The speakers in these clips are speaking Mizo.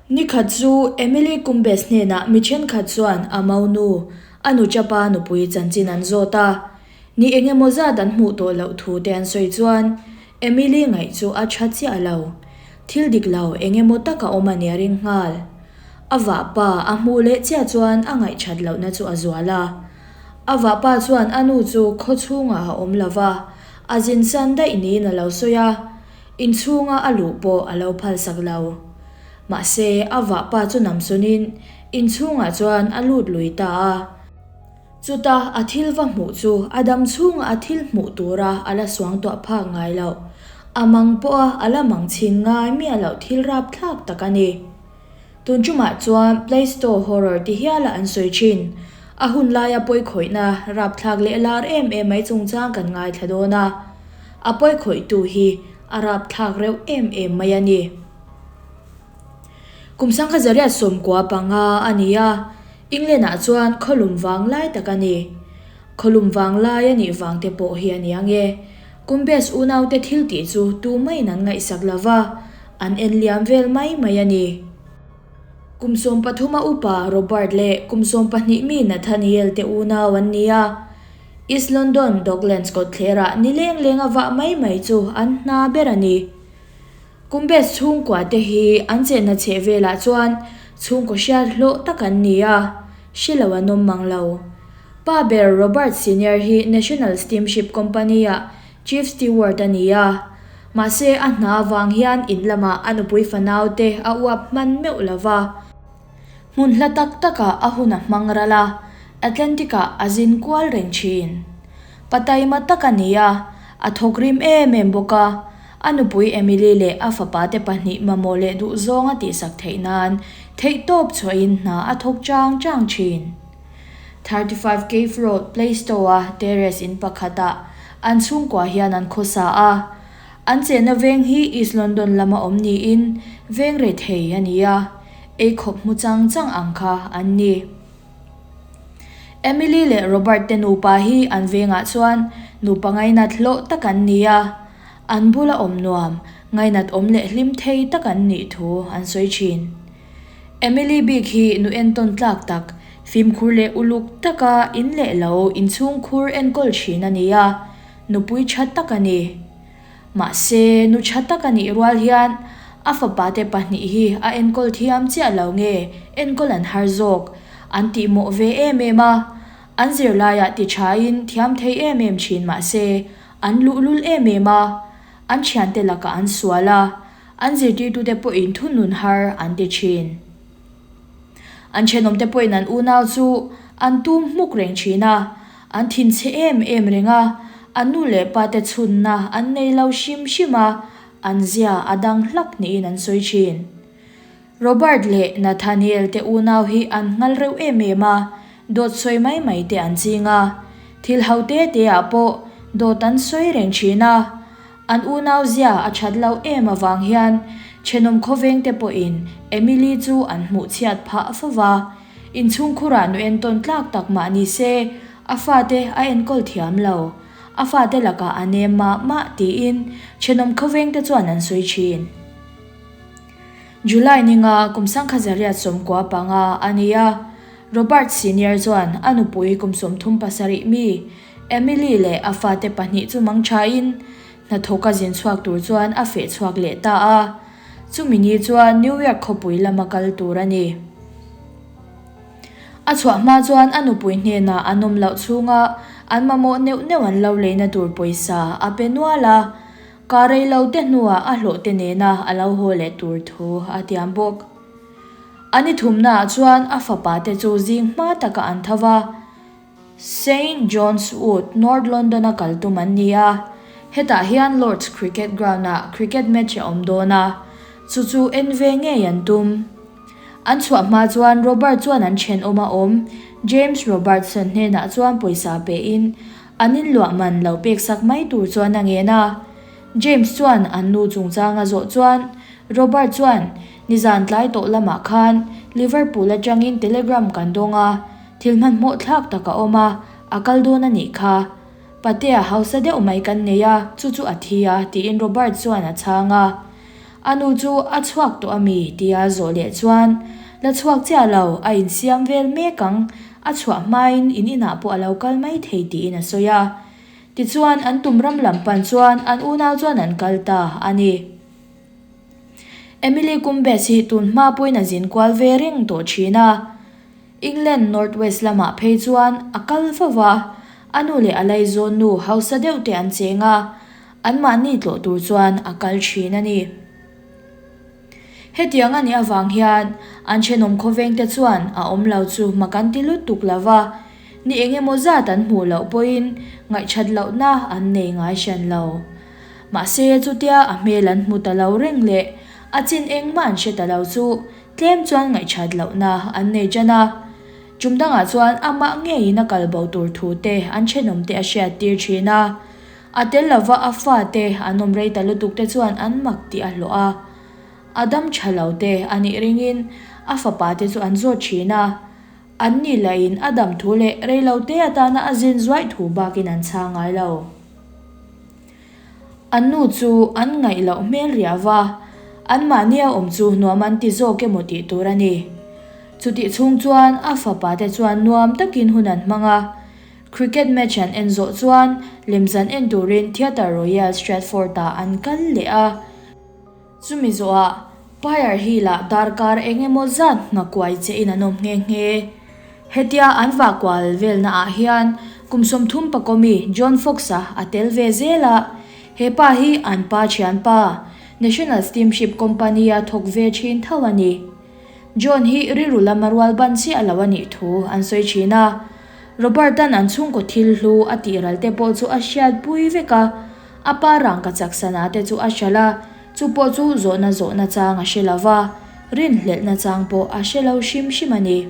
Nikhat chu Emily Cumbes hnenah mi thenkhat chuan a maunu, a nuchapa nupui chanchin an zawt a. Ni eng emaw zat an hmuh tawh loh thu te an sawi chuan Emily ngaih chu a tha chiah lo. Thil dik lo eng emaw tak a awm a nia ring nghal. A vahpa a hmuh leh chiah chuan a ngaihthat lohna chu a zual a. A vahpa chuan a nu chu khaw chhungah a awm lo va, a zin san daih niin a lo sawi a, inchhunga a luh pawh a lo phalsak lo. Mahse, a vahpa chu namsawnin inchhungah chuan a lut lui ta a. Chuta a thil va hmuh chu a dam chhunga a thil hmuh tura a la suangtuah phak ngai loh, a mang pawha a la mang chhin ngai miah loh thil rapthlak tak a ni. Tun tumah chuan Play Store Horror ti hiala an sawi thin. A hun laia pawikhawihna rapthlak leh lar em em mai chungchang kan ngaithla dawn a, a pawikhawihtu hi a rapthlak reuh em em mai a ni. Kum sangkhat zariat 95 a ni a, England-ah chuan khawlum vang lai tak a ni. Khawlum vang lai a nih vang te pawh hi a ni ang e. Cumbes unaute thil tih chu tumaiin an ngaihsak lo va, an en liam vel mai mai a ni. Kum 13 a upa Robert leh kum 12 mi Nathaniel te unau an ni a. East London Docklands kawtthlerah ni leng lenga vah mai mai chu an hna ber a ni. Cumbes chhungkua te hi an chenna chheh velah chuan chhungkaw hriat hlawh tak an ni a, hre lo an awm mang lo. Pa ber Robert Senior hi National Steamship Company-ah Chief Steward a ni a, mahse a hna avang hian in lamah a nupui fanau te a uap hman meuh lo va. Hmun hla tak takah a hun a hmang ral a, Atlantic-ah a zin kual reng thin. Pa taima tak a ni a, a thawk rim em em bawk a, a nupui Emily leh a fapa te pahnih mamawh leh duhzawng a tihsak theih nan theihtawp chhuahin hna a thawk chang chang thin. 35 Cave Road, Plaistow-a terrace in pakhatah an chhungkua hian an khawsa a. An chenna veng hi East London lama awm niin veng rethei a ni a, ei khawp hmu chang chang ang kha an ni. Emily leh Robert te nupa hi an vengah chuan nupa ngainat hlawh tak an ni a, an bula awm nuam, ngainat awm leh hlim thei tak an nih thu an sawi thin. Emily bik hi nu entawn tlak tak, fimkhur leh uluk taka in leh lo inchhungkhur enkawl thin a ni a, nupui tha tak a ni. Mahse, nu tha tak a nih rual hian a fapa te pahnih hi a enkawl thiam chiah lo nge enkawl an har zawk an tih mawh ve em em a, an zirlaiah ti thain thiam thei em em thin mahse an luhlul em em a, an thiante lakah an sual a, an zirtirtute pawhin thunun har an ti thin. An thenawmte pawhin an unau chu an tum hmuk reng thin a, an thinchhe em em reng a, an nu leh pa te chhunna an nei lo hrim hrim a, an zia a dang hlak niin an sawi thin. Robert leh Nathaniel te unau hi an nghal reuh em em a, dawt sawi mai mai te an ching a, thil ho te te ah pawh dawt an sawi reng thin a, An unau zia a that loh em avang hian thenawm khawveng te pawhin Emily chu an hmuh chhiat phah fo va. Inchhungkhurah nu entawn tlak tak mah ni se, a fate a enkawl thiam lo. A fate lakah a nem mah mah tiin thenawm khawveng te chuan an sawi thin. July ninga kum 1995 a ni a, Robert Senior chuan a nupui kum 37 mi Emily leh a fate pahnih chu mang thain hnathawk a zin chhuak tur chuan a feh chhuak leh ta a. Chumi ni chuan New York khawpui lama kal tur a ni. A chhuah hma chuan a nupui hnenah an awm loh chhunga an mamawh neuh neuh an lo leina tur pawisa a pe nual a. Kar rei lo te hnuah a hlawh te nena a lo haw leh tur thu a tiam bawk. A ni thumnaah chuan a fapa te chu zing hma takah an tho va. Saint John's Wood, North London-a kal tum an ni a, hetah hian Lord's Cricket Ground-ah cricket match a awm dawn a, chu chu en ve ngei an tum. An chhuah hma chuan Robert chuan an thenawm a awm James Robertson hnenah chuan pawisa pein an inluah man lo peksak mai tur chuan a ngen a. James chuan an nu chungchang a zawh chuan Robert chuan, Nizan tlai tawh lamah khan Liverpool atangin telegram kan dawng a, Thil hmanhmawh thlak tak a awm a, a kal dawn a nih kha. Patea hausa deuh mai kan nei a, chu chu a thi a, tiin Robert chuan a chhang a. A nu chu a chhuak tawh a mi? tia zawh leh chuan, La chhuak chiah lo, a insiam vel mek ang, a chhuah hmain in inah pawh a lo kal mai thei tiin a sawi a. Tichuan an tum ram lam pan chuan an unau chuan an kal ta a ni. Emily Cumbes hi tun hma pawhin a zin kual ve reng tawh thin a. England North West lamah phei chuan a kal fo va, a nu leh a laizawn nu hausa deuh te an cheng a, anmahni tlawh tur chuan a kal thin a ni. Hetiang a nih avang hian an thenawm khawveng te chuan a awm lo chu mak an ti lutuk lo va, ni eng emaw zat an hmuh loh pawhin ngaihthat lohna an nei ngai hran lo. Mahse chutia a hmel an hmu ta lo reng leh a chin engmah an hre ta lo chu Tlem chuan ngaihṭhat lohna an nei ṭan a, ṭum dangah chuan amah ngeiin a kal bo tur thu te an ṭhenawm te a hriattir ṭhin a. A tel lova a fate an awm rei ta lutuk te chuan an mak tih a hlawh a. A dam ṭha lo te a nih ringin a fapa te chu an zawt ṭhin a. An ni lahin a dam thu leh rei lo te atana a zin zuaih thu bakin an chhang ngai lo. An nu chu an ngaih loh hmel riah va, anmahnia awm chu nuam an ti zawk emaw tih tur a ni. Chutih chhung chuan a fapa te chuan nuam takin hun an hmang a. Cricket match an en zawh chuan lemzan en turin Theatre Royal Stratford-ah an kal leh a. Chumi zawhah Pyre Hill-ah darkar eng emaw zat nghakuai chein an awm nghe nghe. Hetia an vahkual velna ah hian kum 30 pakawmi John Fox-a a tel ve zel a, he pa hi an pa thianpa, National Steamship Company-a thawk ve thin tho a ni. John hi rilru lama rual ban chiah lo a nih thu an sawi thin a, Robert-a'n an chhungkaw thil hlu a tih ral te pawh chu a hriatpui vek a, A pa rangka chak sana te chu a hralh a, chu pawh chu zawhna zawhna chang a hre lo va, rinhlelhna chang pawh a hre lo hrim hrim a ni.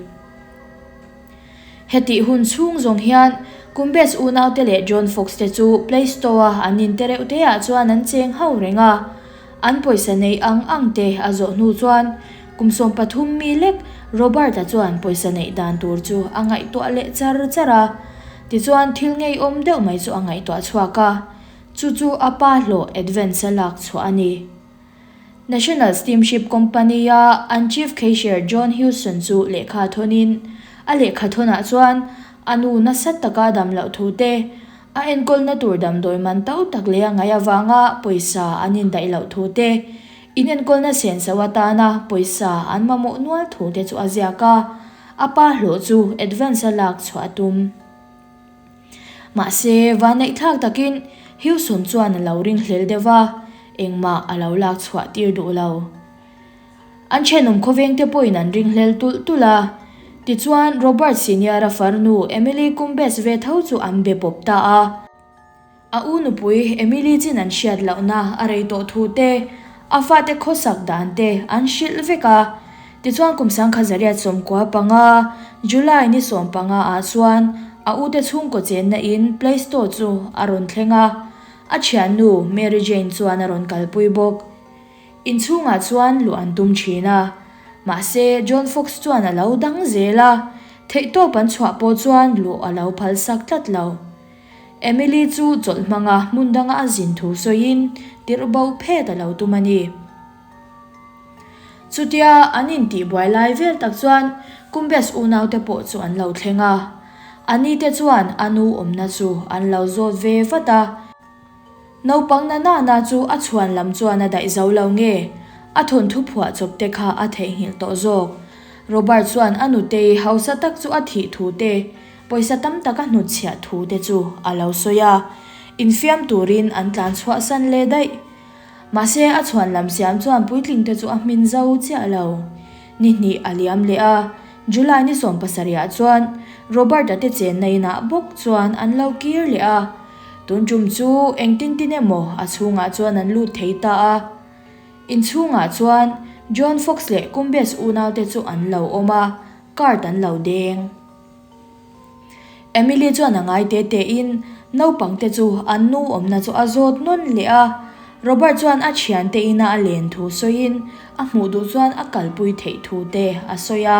Hetih hun chhung zawng hian Cumbes unaute leh John Fox te chu Plaistow-a an in te reuh te ah chuan an cheng ho reng a. An pawisa neih ang ang te a zawh hnu chuan kum 13 mi lek Robert-a chuan pawisa neih dan tur chu a ngaihtuah leh char char a. Tichuan thil ngeiawm deuh mai chu a ngaihtuah chhuak a, chu chu a pa hlawh advance a lak chhuah a ni. National Steamship Company-a an Chief Cashier John Hewson chu lehkha thawnin, a lehkha thawnah chuan a nu nasa taka dam loh thu te, a enkawlna tur damdawi man to tak leh a ngaih avanga pawisa an indaih loh thu te, inenkawlna senso atana pawisa an mamawh nual thu te chu a ziak a. A pa hlawh chu advance a lak chhuah a tum. Mahse, vanneihthlak takin Hewson chuan a lo ringhlel deuh va, engmah a lo lak chhuah tir duh lo. An thenawm khawvengte pawhin an ringhlel tulh tulh a. Tichuan, Robert Senior-a farnu Emily Cumbes ve tho chu an be pawp ta a. A u nupui Emily chin an hriat lohna a rei tawh thu te, a fate khawsak dan te an hrilh vek a. Tichuan kum 1995, July ni 15 ah chuan a ute chhungkaw chenna in Plaistow chu a rawn thleng a, a thiannu Mary Jane chuan a rawn kalpui bawk. Inchhungah chuan luh an tum thin a, mahse John Fox chuan a lo dang zel a, theihtawp an chhuah pawh chuan luh a lo phalsak tlat lo. Emily chu chawlh hmanga hmun danga a zin thu sawiin tirh bo phet a lo tum a ni. Chutia an intihbuai lai vel tak chuan Cumbes unaute pawh chu an lo thleng a, a nite chuan a nu awmna chu an lo zawt ve vat a. Naupang na na na chu a chhuan lam chuan a daih zo lo nge? A thawnthu phuah chawp te kha a theihnghilh tawh zawk. Robert chuan a nutei hausa tak chu a thih thu te, pawisa tam tak a hnutchhiah thu te chu a lo sawi a. Infiam turin an tlan chhuahsan leh daih. Mahse a chhuan lam siam chuan puitling te chu a hmin zo chiah lo. Ni hnih a liam leh a, July ni 17 ah chuan Robert-a te chenna inah bawk chuan an lo kir leh a. Tun tum chu engtin tin emaw a chhungah chuan an lut thei ta a. Inchhungah chuan John Fox leh Cumbes unaute chu an lo awm a, card an lo deng. Emily chuan a ngai te tein naupangte chu an nu awmna chu a zawt nawn leh a. Robert chuan a thiante ina a len thu sawiin a hmuh duh chuan a kalpui theih thu te a sawi a.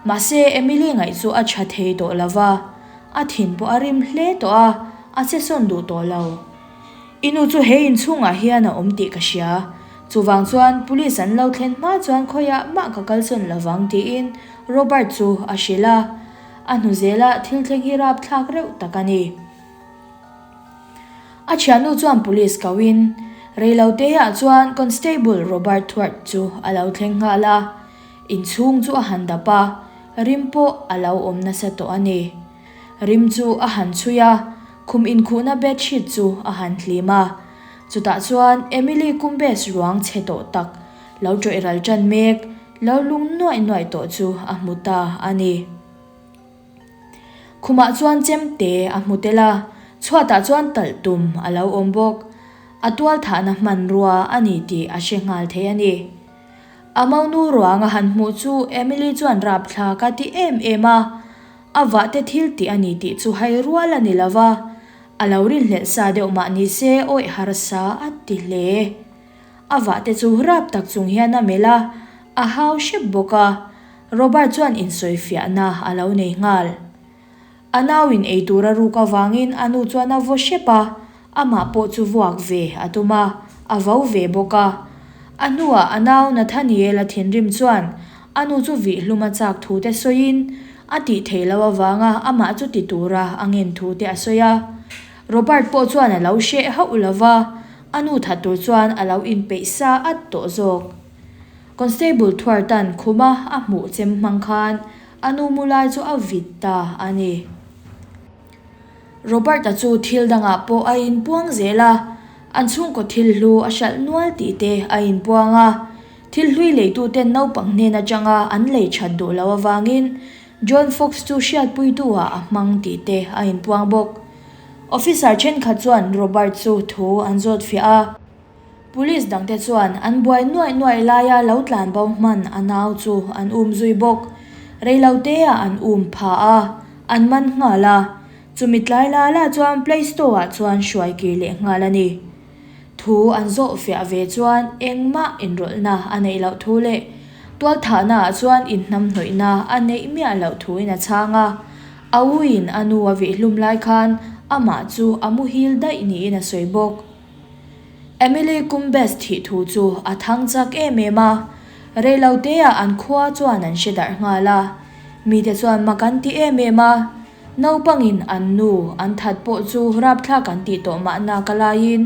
Mahse Emily ngaih chu a tha thei tawh lo va. A thin pawh a rim hle tawh a, a che sawn duh tawh lo. I nu chu he inchhungah hian a awm tih ka hria. Chuvang chuan police an lo thlen hma chuan khawiah mah ka kalsawn lovang tiin Robert chu a hrilh a. A hnu zelah thil thleng hi rapthlak reuh tak a ni. A thiannu chuan police koin reiloteah chuan Constable Robert Thuart chu a lo thleng nghal a. Inchhung chu a han dap a, rim pawh a lo awm nasa tawh a ni. Rim chu a han chhui a, khum inkhuhna bedsheet chu a han hlim a. Chutah chuan Emily Cumbes ruang chhe tawh tak lo ṭawih ral ṭan mek, lo lung nuaih nuaih tawh chu a hmu ta a ni. Khumah chuan chemte a hmu tel a, chhuatah chuan talh tum a lo awm bawk. A tualthahna hmanrua a ni tih a hre nghal thei a ni. A monu ruang a han hmuh chu Emily chuan rapthlak a ti em em a, a vahte thil tih a ni tih chu hai rual a ni lo va, a lo rinhlelh sa deuh mah ni se awih harsa a ti hle. A vahte chu rap tak chung hian a melh a, a hau hrep bawk a. Robert chuan insawifiahna a lo nei nghal. A nauin ei tur a ruk avangin a nu chuan a vaw hrep a, amah pawh chu vuak ve a tum a, a vo ve bawk a. A hnuah a nau Nathaniel-a thinrim chuan a nu chu vihhlum a chak thu te sawiin a tih theih loh avanga amah chu ti tura a ngen thu te a sawi a. Robert pawh chuan a lo hreh hauh lo va, a nu that tur chuan a lo inpeih sa at tawh zawk. Constable Thuartan khuma a hmuh chem hmang khan a nu mu lai chu a vit ta a ni. Robert-a chu thil dangah pawh a inpuang zel a, an chhungkaw thil hlu a hralh nual tih te a inpuang a. Thil hlui leituten naupang hnen atanga an lei that duh loh avangin John Fox chu hriatpuitu-ah a hmang tih te a inpuang bawk. Officer thenkhat chuan Robert chu thu an zawt fiah a. Police dangte chuan an buai nuaih nuaih laia lo tlan bo hman a nau chu an um zui bawk. Reiloteah an um pha a, an man nghal a. Chumi tlai la la chuan Play Store ah chuan hruai kir leh nghal a ni. Thu an zawh fiah ve chuan engmah inrawlhna a neih loh thu leh tualthahna ah chuan inhnamhnawihna a neih miah loh thuin a chhang a. A uiin a nu a vihhlum lai khan amah chu a muhil daih niin a sawi bawk. Emily Cumbes thih thu chu a thang chak em em a, reiloteah an khua chuan an hre darh nghal a. Mite chuan mak an ti em em a, naupangin an nu an that pawh chu rapthlak an tih tawh mahna ka laiin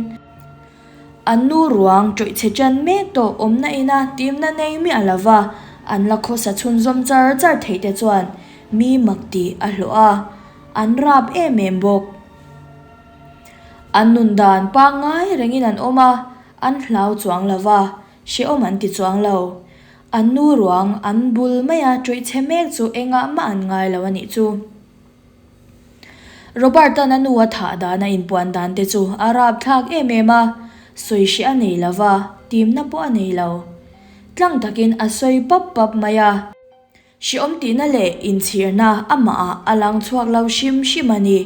an nu ruang ṭawih chhe ṭan mek tawh awmna ina timna nei miah lova an la khawsa chhunzawm char char theih te chuan mi mak tih a hlawh a, an rap em em bawk. An nun dan pangngai rengin an awm a, an hlau chuang lo va, hrehawm an ti chuang lo. An nu ruang an bul maia ṭawih chhe mek chu engah mah an ngai lo a nih chu. Robert-a'n a nu a thah dan a inpuan dan te chu a rapthlak em em a, sawi hreh a nei lo va, timna pawh a nei lo. Tlang takin a sawi pap pap mai a. Hreawm tihna leh inchhirna amahah a lang chhuak lo hrim hrim a ni.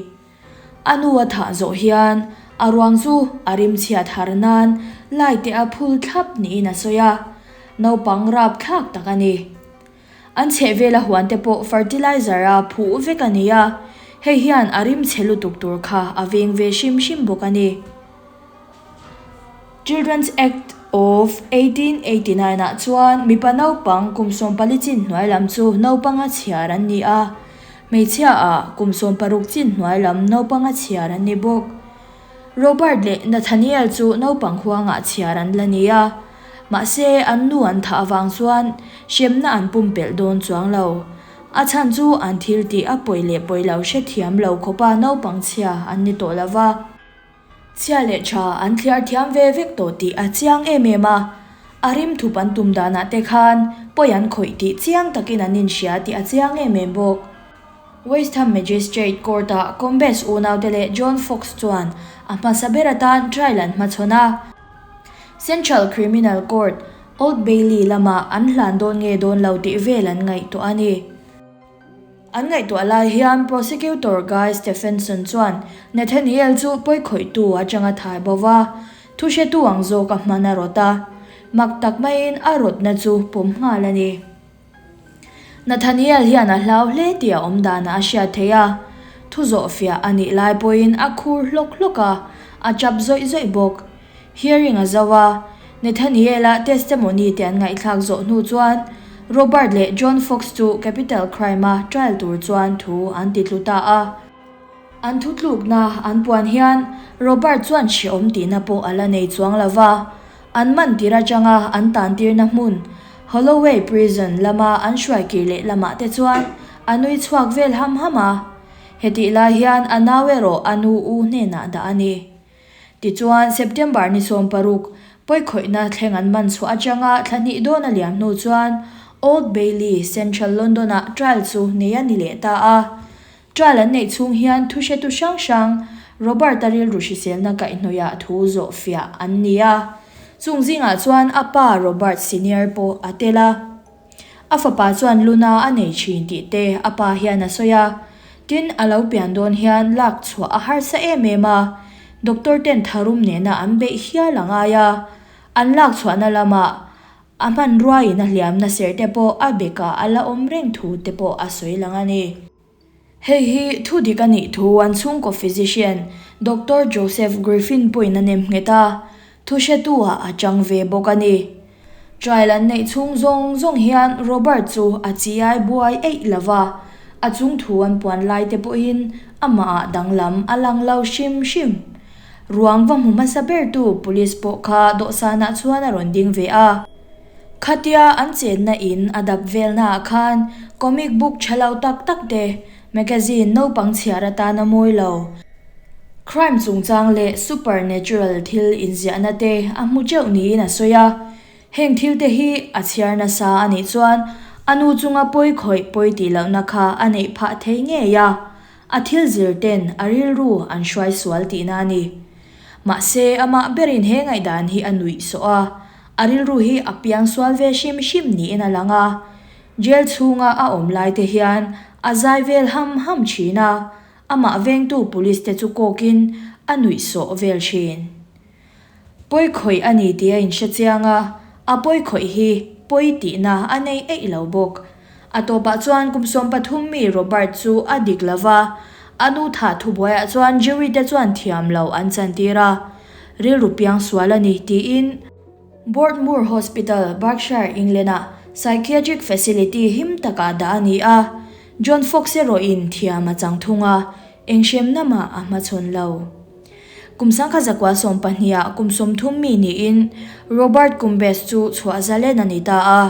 A nu a thah zawh hian a ruang chu a rimchhiat har nan laite a phul thlap niin a sawi a, naupang rapthlak tak a ni. An chhehvela huante pawh fertilizer a phuh vek a ni a, hei hian a rimchhe lutuk tur kha a veng ve hrim hrim bawk a ni. Children's Act of 1889 ah chuan mipa naupang kum 14 chin hnuai lam chu naupanga chhiar an ni a, hmeichhia ah kum 16 chin hnuai lam naupanga chhiar an ni bawk. Robert leh Nathaniel chu naupang huangah chhiar an la ni a, mahse an nu an thah avang chuan hremna an pumpelh dawn chuang lo. A chhan chu an thil tih a pawi leh pawi lo hrethiam lo khawpa naupang chhia an ni tawh lova. Chhia leh tha an thliar thiam ve vek tawh tih a chiang em em a, a rim thup an tum danah te khan pawi an khawih tih chiang takin an inhria tih a chiang em em bawk. West Ham Magistrate Court-ah Combes unaute leh John Fox chuan a hmasa ber atan trial an hmachhawn a. Central Criminal Court, Old Bailey lamah an hlan dawn nge dawn lo tih vel an ngaihtuah a ni. An ngaihtuah lai hian Prosecutor Guy Stephenson chuan Nathaniel chu pawikhawihtu atanga thai bo va, thu hretu ang zawka hman a rawt a, mak tak maiin a rawtna chu pawm nghal a ni. Nathaniel hian a hlau hle tih a awm danah a hriat theih a, thu zawhfiah a nih lai pawhin a khur hlawk hlawk a, a chap zawih zawih bawk. Hearing a zo a, Nathaniel-a testimony te an ngaihthlak zawh hnu chuan Robert leh John Fox chu capital crime-a trial tur chuan thu an ti tlu ta a. An thutlukna an puan hian Robert chuan hrehawm tihna pawh a la nei chuang lo va, an man tir atanga an tantirna hmun Holloway Prison lama an hruai kir leh lamah te chuan a nui chhuak vel ham ham a. Hetih lai hian a nau erawh a nu u hnenah dah a ni. Tichuan, September ni 16, pawikhawihna thleng an man chhuah atanga thla hnih dawn a liam hnu chuan Old Bailey, Central London-ah trial chu nei a ni leh ta a. Trial an neih chhung hian thuhretu hrang hrang Robert-a rilru hriselna kaihhnawihah thu zawh fiah an ni a. Chung zingah chuan a pa Robert Senior pawh a tel a. A fapa chuan luna a nei thin tih te a pa hian a sawi a, tin a lo pian dawn hian lak chhuah a harsa em em a, doctor ten tharum nena an beih hial a ngai a, an lak chhuahna lamah a hmanruaiin a hliamna serh te pawh a bekah a la awm reng thu te pawh a sawi lang a ni. Hei hi thu dik a nih thu an chhungkaw physician Doctor Joseph Griffin pawhin a nem nghet a, thu hretu-ah a chang ve bawk a ni. Trial an neih chhung zawng zawng hian Robert chu a chiai buai eih lo va, a chung thu an puan lai te pawhin amahah danglam a lang lo hrim hrim. Ruang va hmu hmasa bertu police pawh kha dawhsanah chuan a rawn ding ve a. Khatia an chenna in a dap velnaah khan comic book tha lo tak tak te, magazine naupang chhiar atana mawi lo, crime chungchang leh supernatural thil inziahna te a hmu teuh niin a sawi a. Heng thil te hi a chhiar nasa a nih chuan a nu chunga pawi khawih pawi tih lohna kha a neih phah thei ngei a, a thil zir ten a rilru an hruai sual tihna a ni. Mahse amah berin he ngaihdan hi a nuih sawh a. A rilru hi a piang sual ve hrim hrim niin a lang a, jail chhunga a awm lai te hian a zai vel ham ham thin a, amah vengtu police te chu kawkin a nuih sawh vel thin. Pawi khawih a ni tih a inhre chiang a, a pawi khawih hi pawi tihna a nei eih lo bawk. A tawpah chuan kum 13 mi Robert chu a dik lo va, a nu thah thubuaiah chuan jury te chuan thiam lo an chantir a, rilru piang sual a ni tiin. Broadmoor Hospital, Berkshire, England-ah psychiatric facility him takah dah a ni a, John Fox erawhin thiam a chang thung a, eng hremna mah a hmachhawn lo. Kum 1912 ah kum 30 mi niin Robert Cumbes chu chhuah zalen a ni ta a.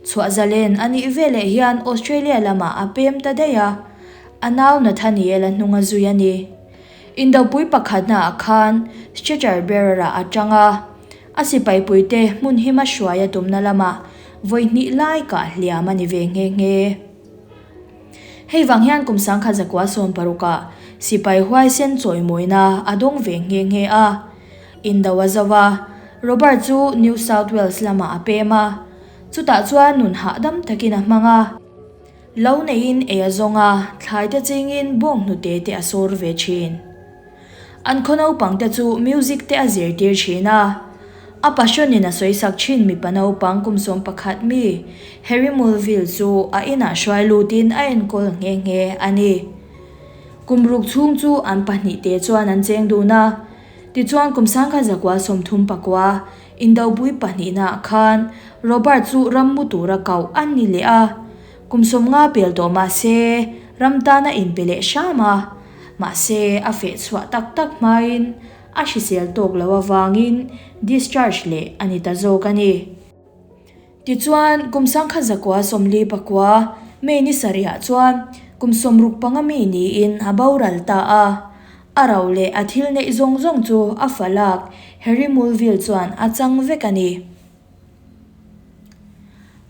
Chhuah zalen a nih veleh hian Australia lamah a pem ta daih a, a nau Nathaniel-a hnung a zui a ni. Indopui pakhatnaah khan stretcher bearer-ah a tang a, a sipaipuite hmun hima hruai a tumna lamah vawi hnih lai kah hliam a ni ve nghe nghe. Hei vang hian kum 1916ah sipai huaisen chawimawina a dawng ve nghe nghe a. Indo a zo a, Robert chu New South Wales lamah a pem a, chutah chuan nun hahdam takin a hmang a. Lo neiin ei a zawng a, thlai te chingin bawnghnute te a sawr ve thin. An khaw naupang te chu music te a zirtir thin a. A passion-in a sawisak thin mipa naupang kum 11 mi Harry Mulville chu a inah hruai lutin a enkawl nghe nghe a ni. Kum ruk chhung chu an pahnihte chuan an cheng dun a. Tichuan kum 1939 Indopui pahnihnaah khan Robert chu ram mu tura koh a ni leh a. Kum 50 pel tawh mah se ram tan a inpe leh hram a. Mahse a feh chhuah tak tak hmain a hrisel tawk lo avangin discharge leh a ni ta zawk a ni. Tichuan, kum 1949 May ni sarihah chuan kum 65 mi niin a boral ta a. A ro leh a thil neih zawng zawng chu a fa lak Harry Mulville chuan a chang vek a ni.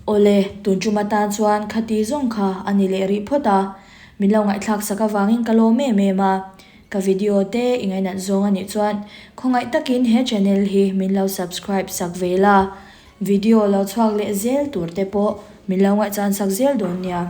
Awle, tun tum atan chuan khati zawng kha a ni leh rih phawt a, min lo ngaihthlak sak avangin ka lawm em em a. Ka video te i ngainat zawng a nih chuan khawngaih takin he channel hi min lo subscribe sak ve la, video lo chhuak leh zel tur te pawh min lo ngaihchan sak zel dawn nia.